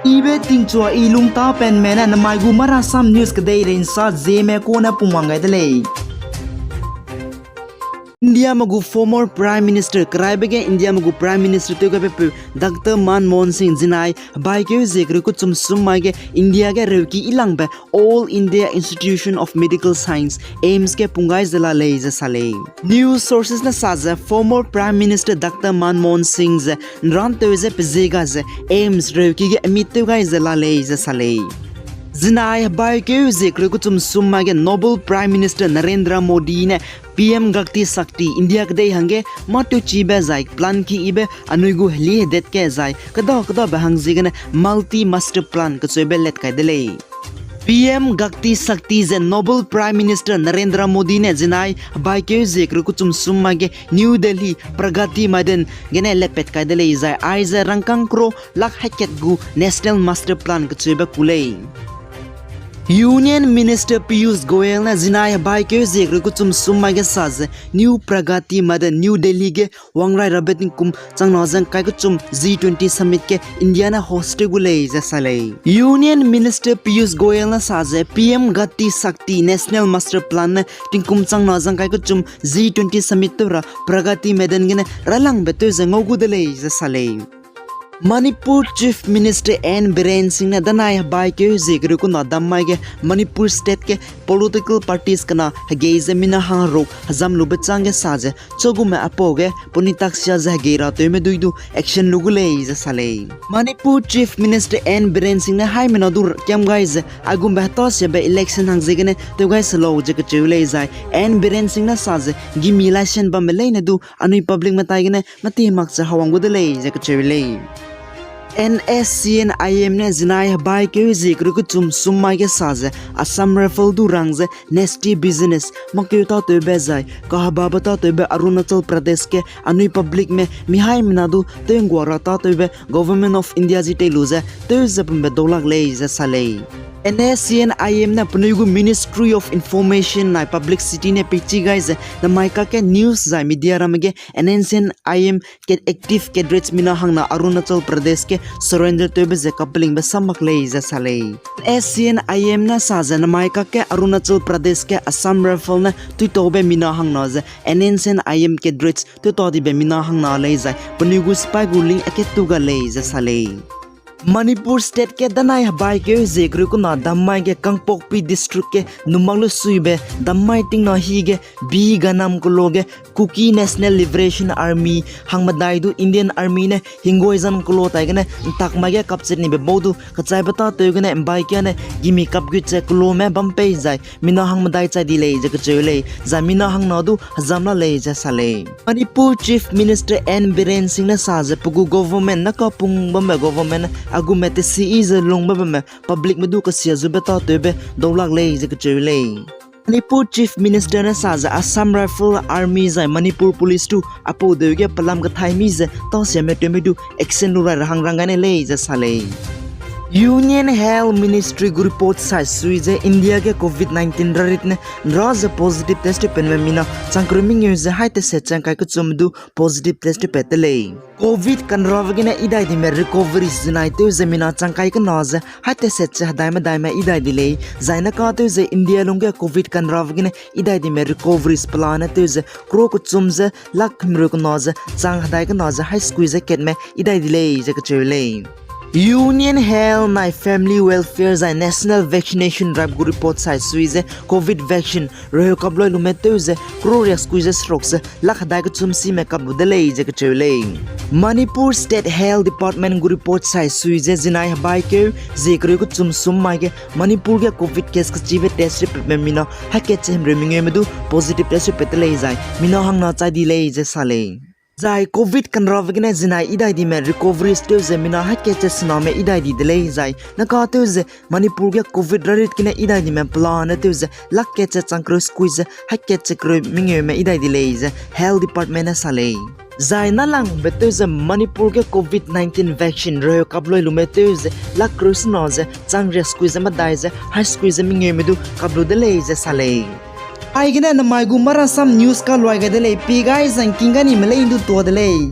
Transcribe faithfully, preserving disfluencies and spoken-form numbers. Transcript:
Ibe tingchua i lungtapenme ne namai gu marasam news kedeirei nsa zieme kune pungwang gai de lei. Indiame gu former Prime Minister, keraibe ge Indiame gu Prime Minister tewgabepeu Doctor Manmohan Singh zinai hebaikeu zie kereu kechum sum mai ge India ge reuki ilangbe All India Institute of Medical Science, AIIMS ge pung gai ze la lei ze sa lei. News sources ne sa ze former Prime Minister Doctor Manmohan Singh ze nrantew ze pezie ga ze AIIMS reuki ge admit tew gai ze la lei ze sa lei. Zinai hebaikeu zie kereu kechum sum mai ge Noble Prime Minister Narendra Modi ne PM Gati Shakti India kedei hangge mâ tewchibe zai plan ki ibe anui gu heli hedet ge zai keda kedabe hang ziegene multi master plan kecheube let kai de lei. PM Gati Shakti ze Noble Prime Minister Narendra Modi ne zinai hebaikeu zie kereu kechum sum mai ge New Delhi Pragati Maidan gene lepet kai de lei zai aize rangkâng kro lak hekat gu National Master Plan kecheube ku lei. Union Minister Piyush Goyal ne zinai hebaikeu zie kereu kechum sum mai ge sa ze New Pragati Maidan, New Delhi ge wangrai rabe tingkum changna ze ngkai kechum G twenty Summit ge India ne host tew gu lei ze sa lei. Union Minister Piyush Goyal ne sa ze PM Gati Shakti National Master Plan ne tingkum changna ze ngkai kechum G twenty Summit tew ra Pragati Maidan gene railangbe tew ze ngau gu de lei ze sa lei. Manipur Chief Minister N Biren Singh ne danai hebaikeu zie kereu kena dam mai ge Manipur State ge political parties kena hegei ze mina hang heruk hezam lube châng ge sa ze chagume apau ge puni taksia ze hegei ra tewme dui du action lu gu lei ze sa lei. Manipur Chief Minister N Biren Singh ne haimena du kiam gai ze aigumbe hetasiabe election hang ziegene tew gai se lau ze kecheu lei zai N Biren Singh ne sa ze gimi license bamme leine du anui publicme tai gene mati mak ze hawang gu de lei ze kecheu lei. N S C N I M ne zinai hebaikeu zie kereu kechum sum mai ge sa ze Assam Rifle du rang ze nasty business makeu tâtewbe zai kahebabe tâtewbe Arunachal Pradesh ge anui publicme mihaimena du tew nggua ra tâtewbe Government of India ji tei lu ze tew ze bambe daulak lei ze sa lei. N S C N I M ne penui gu Ministry of Information nai Publicity ne peichi gai ze namai kakge news zai media ramme ge N S C N I M active cadres mina hangna Arunachal Pradesh ge surrender tewbe ze kapelingbe sam mak lei ze sa lei. N S C N I M ne sa ze namai kakge Arunachal Pradesh ge Assam Rifle ne tuitaube mina hangna ze N S C N I M cadres tuita dibe mina hangna lei zai penui gu sipai gu link aketu ga lei ze sa lei. Manipur State ge danai hebaikeu zie kereu kena dam mai ge Kangpokpi District ge numak lu suibe dam mai tingna hi ge B Ganam kelo ge Kuki National Liberation Army hangmedai du Indian Army ne Hinggoizan kelo tai gene ntak mai ge kapchat nibe bau du kechaibe tâtew gene mbaikia ne gimi kapgut ze kelome bam pei zai mina hangmedai chai di lei ze kecheu lei, zai mina hangna du hezam la lei ze sa lei. Manipur Chief Minister N Biren Singh ne sa ze pe gu government ne kapung bambe government agume tesiyi ze lungbe bamme publicme du kesia zube tâtewbe daulak lei ze kecheu lei. Manipur Chief Minister ne sa ze Assam Rifle Army zai Manipur Police du aipau deu ge pelam kethai mi ze tâsiame tewme du action lu rai ra hang rang gai ne lei ze sa lei. Union Health Ministry gu report sai sui ze India ge covid nineteen rarit ne nra ze positive test tewpatme mina changkereu mengeu ze hai teset chang kai kechum du positive test tewpat de lei. Covid kanrave gene idai dime recoveries zinai tew ze mina chang kai kena ze hai teset ze hedai medaime idai di lei, zai ne katew ze India lungge covid kanrave gene idai dime recoveries pelane tew ze crore kechum ze lakh himreu kena ze chang hedai kena ze hai sekui ze katme idai di lei ze kecheu lei. Union Health nai Family Welfare zai National Vaccination Drive gu report sai sui ze covid vaccine reheu kaploi lume tew ze crore riak sekui ze seruk ze lakh hedai kechum sime kap lu de lei ze kecheu lei. Manipur State Health Department gu report sai sui ze zinai hebaikeu zie kereu kechum sum mai ge Manipur ge covid case kechibe test tewpatme mina hai kat ze himreu mengeume du positive test tewpat de lei zai mina hangna chai di lei ze sa lei. Zai covid kanrave gene zinai idai dime recoveries tew ze mina hai kat ze sename idai di de lei zai ne katew ze Manipur ge covid rarit gene idai dime pelane tew ze lakh kat ze changkereu sekui ze hai kat ze kereu mengeume idai di lei ze Health Department ne sa lei. Zai nalangbe tew ze Manipur ge covid nineteen vaccine reheu kaploi lume tew ze lakh kereu sena ze chang riak sekui ze medai ze hai sekui ze mengeume du kap lu de lei ze sa lei. Aigene namai gu marasam news kaluai gai de lei, pi gai zangking ga nime lei ndu tua de lei.